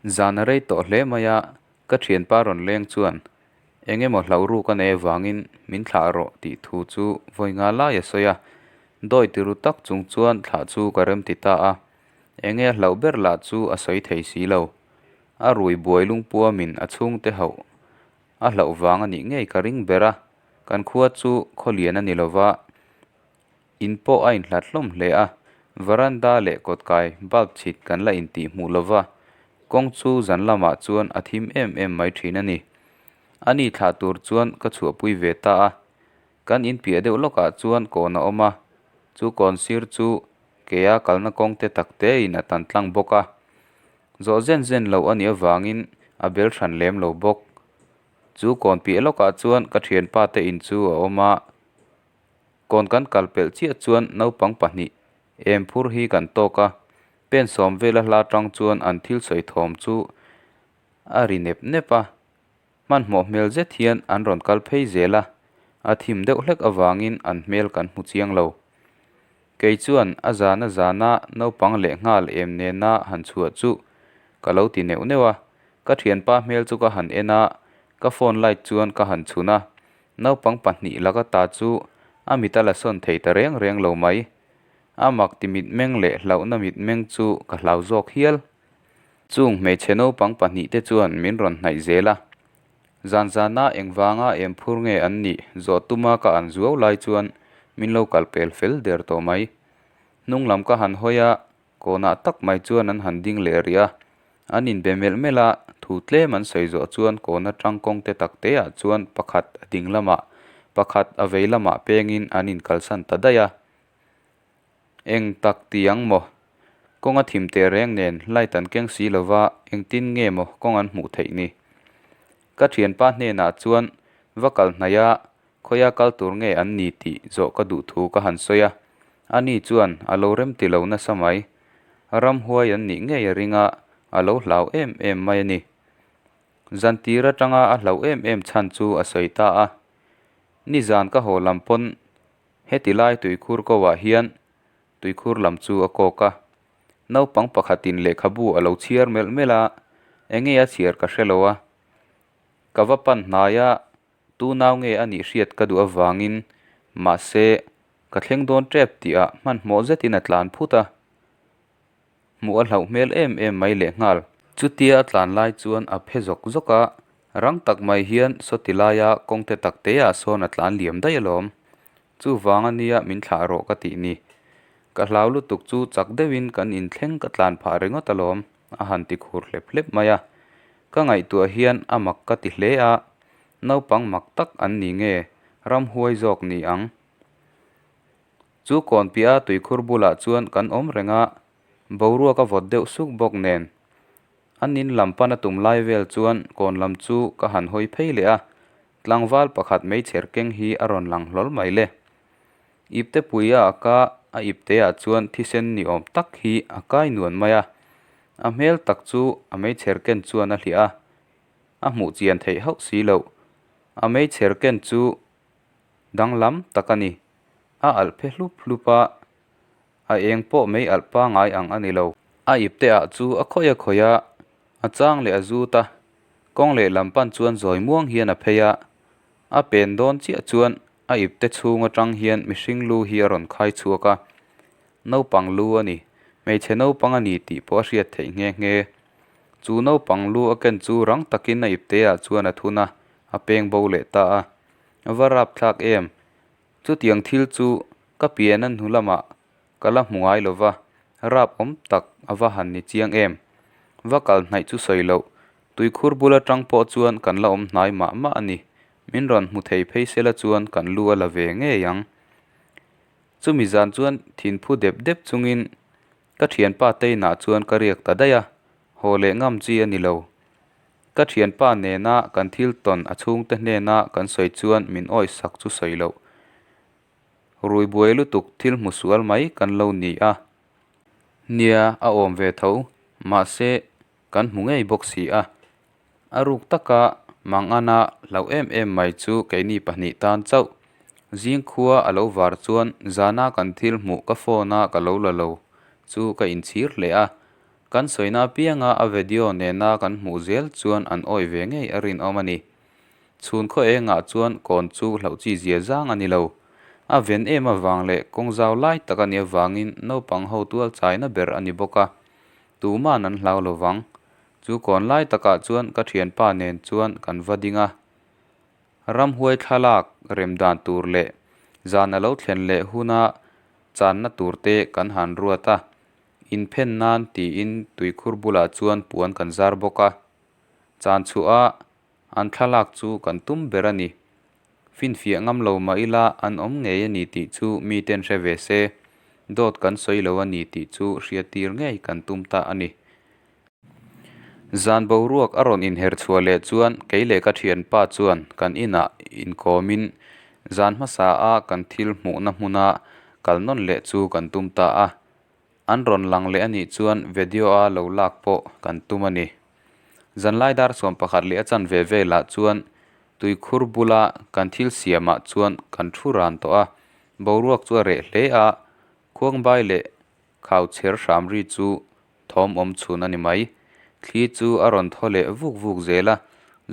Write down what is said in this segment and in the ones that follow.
Zan a rei tawh hle mai a, ka thianpa rawn leng chuan eng emaw hlauh ruk a nei avangin min thlah rawh tih thu chu vawi nga lai a sawi a. Dawi ti ru tak chung chuan thlah chu ka rem ti ta a, eng nge a hlauh ber lah chu a sawi thei si lo. A rui buai lungpuamin a chhungte hauh a hlauh vang a nih ngei ka ring ber a, kan khua chu khawlian a ni lo va, In pawh a inhlat hlawm hle a, varanda leh kawtkai bulb chhit kan la intih hmuh lova, kawng chu zan lamah chuan a thim em em mai thin a ni. A ni thlah tur chuan ka chhuahpui ve ta a, kan in piah deuh lawkah chuan kawn a awm a, chu kawn sir chu kea kalna kawng te tak tein a tan tlang bawk a, zawh zen zen loh a nih avangin a bel hran lem lo bawk. Chu kawn piah lawkah chuan ka thianpa te in chu a awm a. Kawn kan kal pelh chiah chuan naupang pahnih em phur hi kan tawk a, pen sawm vela hla tang chuan an thil sawi thawm chu a ri nep nep a, hmanhmawh hmel zet hian an rawn kal phei zel a, a thim deuh hlek avangin an hmel kan hmu chiang lo. Kei chuan a zana zana naupang leh nghal em nena han chhuah chu ka lo ti neuh neuh a, ka thianpa hmel chu ka han en a, ka phone light chuan ka han chhun a, Naupang pahnih laka ta chu a mit a la sawn thei ta reng reng lo mai. A mak ti mitmeng leh hlauhna mitmeng chu ka hlau zawk hial. Chung hmeichhe naupang pahnih te chuan min rawn hnaih zel a. Zan zana engvanga em phur nge an nih zawh tuma ka an zuau lai chuan min lo kal pel fel der tawh mai. Hnung lam ka han hawi a, Kawnah tak mai chuan an han ding leh rih a, an inbe melh melh a, thu tlem an sawi zawh chuan kawn atang kawng te tak te ah chuan pakhat a ding lamah, pakhat a vei lamah pengin an inkalsan ta daih a. Eng tak ti ang maw? Kawng a thim teh reng nen light an keng si lova engtin nge maw kawng an hmuh theih ni? Ka thianpa hnenah chuan va kal hnaih a, Khawia kal tur nge an ni tih zawh ka duh thu ka han sawi a, ani chuan a lo rem ti lo nasa mai. Ramhuai an nih ngei a ring a, a lo hlau em em mai a ni. Zantir atanga a hlauh em em chhan chu a sawi ta a, Nizan ka haw lam pawn heti lai tuikhur ko ah hian tuikhur lam chu a kawk a. Naupang pakhatin lehkhabu a lo chhiar melh melh a, enge a chhiar ka hre lo a. Ka va pan hnai a, Tu nau nge a nih hriat ka duh avangin mahse ka thleng dawn tep tihah hmanhmawh zetin a tlan phut a, hmuh a hlauh hmel em em mai lehnghal. Chutia a tlan lai chuan a phe zawk zawk a, rang tak mai hian sawti laia kawng te tak te ah sawn a tlan liam daih alawm. Chuvang ania min thlah rawh ka tih ni. Ka hlau lutuk chu chak deuhin kan inthleng ka tlan phah ringawt alawm. A han ti khur hlep hlep mai a, ka ngaihtuah hian a mak ka ti hle a, naupang mak tak an ni nge ramhuai zawk ni ang. Chu kawn piah a tuikhur bulah chuan kan awm reng a, boruak a vawt deuh suk bawk nen. An in lam pan a tum lai vel chuan kawn lam chu ka han hawi phei leh a, tlangval pakhat meichher keng hi a rawn lang hlawl mai le. Iptepui a ak a, a ipteah chuan thisen ni awm tak hi a kai nuan mai a. A hmel tak chu a meichher ken chuan a hliah a, a hmuh chian theih hauh si loh. A meichher ken chu danglam tak a ni. A alh phe hlup hlup a, a eng pawh mei alh pangai ang a ni lo. A ipteah chu a khawih a khawih a, a chang leh a zut a, kawng lehlam pan chuan zawi muang hian a phei a, A pen dawn chiah chuan a ipte chhung atang hian mihring lu hi a rawn khai chhuak a, naupang lu a ni, hmeichhe naupang a ni tih pawh a hriat theih nghe nghe. Chu naupang lu a ken chu rang takin a ipte ah chuan a thun a, a peng bo leh ta a. A va rap thlak em? Chutiang thil chu ka pian a hnu lamah ka la hmu ngai lo va, rap awm tak a va han ni chiang em? Va kal hnaih chu sawi loh, Tuikhur bul atang pawh chuan kan la awm hnai mah mah a ni. Min rawn hmu thei phei sela chuan kan lu a la ve ngei ang. Chumi zan chuan thinphu dep dep chungin ka thianpa teinah chuan ka riak ta daih a, haw leh ngam chi a ni lo. Ka thianpa nena kan thil tawn a chhungte hnena kan sawi chuan min awisak chu sawi loh. Rui buai lutuk thil hmu sual mai kan lo ni a. Nia, a awm ve tho. Mahse, Kan hmu ngei bawk si a, a ruk taka Mangana hlauh em em mai chu keini pahnih tan chauh. Zing khua a lo var chuan zana kan thil hmuh ka phone a ka lo la lo chu ka inchhir hle a. Kan sawina apianga a vedio nena kan hmuh zel chuan an awih ve ngei a rinawm a ni. Chhun khaw engah chuan kawn chu hlauh chi zia zang a ni lo. A ven em avang leh kawng zau lai tak a nih avangin naupang ho tual chaina ber a ni bawk a, tuman an hlau lo vang. Chu kawn lai takah chuan ka thianpa nen chuan kan va ding a. Ramhuai thlalak rem dan tur leh zan a lo thlen leh huna channa tur te kan han ruat a, inphen nan tiin tuikhur bulah chuan puan kan zar bawk a. Chan chhuah a an thlalak chu kan tum ber a ni. Finfiah ngam lo mah ila an awm ngei a ni tih chu miten hre ve se, dawt kan sawi lo a ni tih chu hriattir ngei kan tum ta a ni. Zan boruak a rawn inher chhuah leh chuan kei leh ka thianpa chuan kan inah inkawmin zan hmasa a kan thil hmuhna hmuna kal nawn leh chu kan tum ta a. An rawn lang leh a nih chuan video a lo lak pawh kan tum a ni. Zanlai dar 11 leh a chanve velah chuan tuikhur bula kan thil siamah chuan kan thu ran tawh a. Boruak chu a reh hle a, khuangbai leh khau chher hram ri chu thawm awm chhun a ni mai. Thli chu a rawn thaw leh vuk vuk zel a,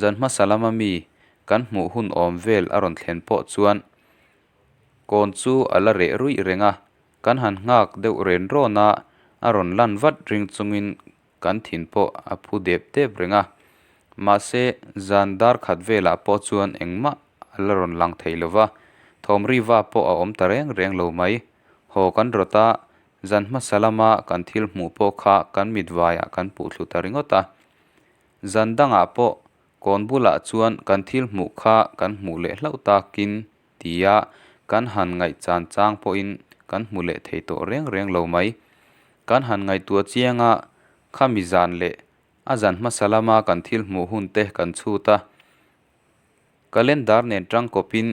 zan hmasa lama mi kan hmuh hun awm vel a rawn thlen pawh chuan kawn chu a la reh ruih reng a, kan han nghak deuh ren rawn a, a rawn lan vat ring chungin kan thin pawh a phu dep dep reng a. Mahse, zan dar khat velah pawh chuan engmah a la rawn lang thei lo va, thawm ri va pawh a awm ta reng reng lo mai. Haw kan rawt a, zan hmasa lama kan thil hmuh pawh kha kan mit vaiah kan puh thlu ta ringawt a. Zan dangah pawh kawn bulah chuan kan thil hmuh kha kan hmuh leh hlauh takin tia kan han ngaihchan chang pawhin kan hmu leh thei tawh reng reng lo mai. Kan han ngaihtuah chiang a, khami zan leh a zan hmasa lama kan thil hmuh hun te kan chhut a. Calendar nen tangkawpin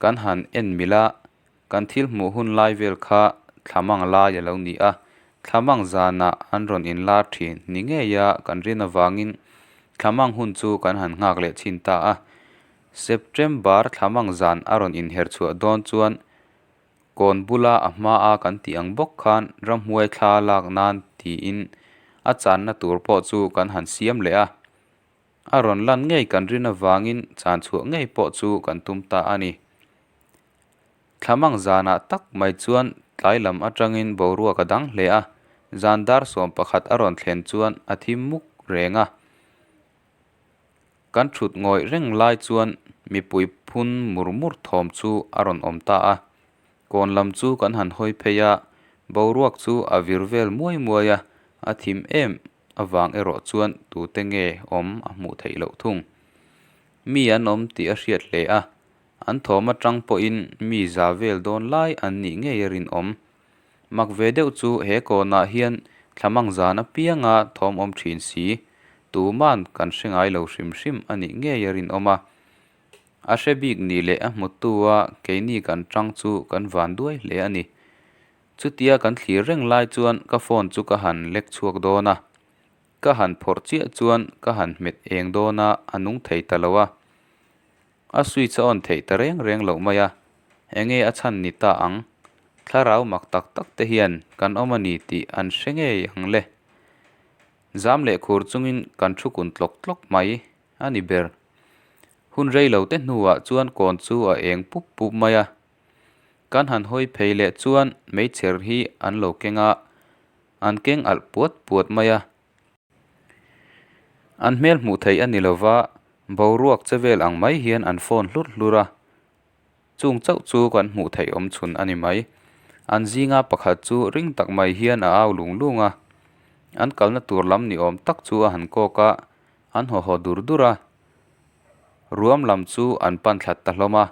kan han en mil a, kan thil hmuh hun lai vel kha thlamang lai a lo ni a, thlamang zanah an rawn inlar thin ni ngei a kan rin avangin thlamang hun chu kan han nghak leh chhin ta a. September thlamang zan a rawn inher chhuah dawn chuan kawn bula a hmaa kan tih ang bawk khan ramhuai thla lak nan tiin a channa tur pawh chu kan han siam leh a. A rawn lan ngei kan rin avangin chan chhuah ngei pawh chu kan tum ta a ni. Thlamang zanah tak mai chuan tlai lam atangin boruak a dang hle a, zan dar 11 a rawn thlen chuan a thim muk reng a. Kan thut ngawih reng lai chuan mipui phun mur mur thawm chu a rawn awm ta a. Kawn lam chu kan han hawi phei a, boruak chu a vir vel muai muai a, a thim em avang erawh chuan tute nge awm a hmuh theih loh thung. Mi an awm tih a hriat hle a, an thawm atang pawhin mi za vel dawn lai an nih ngei a rinawm. Mak ve deuh chu he kawnah hian thlamang zan apianga thawm awm thin si, tuman kan hre ngai lo hrim hrim a nih ngei a rinawm a. A hre bik nih leh a hmutu a keini kan tang chu kan van duai hle a ni. Chutia kan thlir reng lai chuan ka phone chu ka han lek chhuak dawn a, ka han phawrh chiah chuan ka han hmet eng dawn a, a nung thei ta lo a. A switch a on theih ta reng reng loh mai a, enge a chhan ni ta ang? Thlarau mak tak tak te hian kan awm a ni tih an hre ngei ang le. Zam leh khur chungin kan thu kun tlawk tlawk mai a ni ber. Hun rei lo te hnuah chuan kawn chu a eng pup pup mai a. Kan han hawi phei leh chuan meichher hi an lo keng a, an keng alh puat puat mai a. An hmel hmuh theih a ni lo va, boruak che vel ang mai hian an phone hlur hlur a. Chung chauh chu kan hmuh theih awm chhun a ni mai. An zinga pakhat chu ring tak mai hian a au lung lung a. An kalna tur lam ni awm tak chu a han kawk a, an haw haw dur dur a. Ruam lam chu an pan thlat ta hlawm a.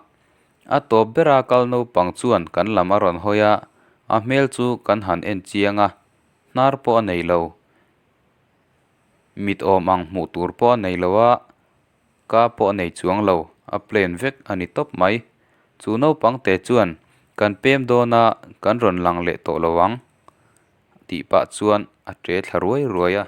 A tawp bera kal naupang chuan kan lam a rawn hawi a, a hmel chu kan han en chiang a, hnar pawh a nei lo. Mit awm ang hmuh tur pawh a nei lo a, ka pawh a nei chuang lo, a plain vek a ni tawp mai. Chu naupang te chuan kan pem dawn a, kan rawn lang leh tawh lo ang tih pah chuan a ṭe thla ruai ruai a.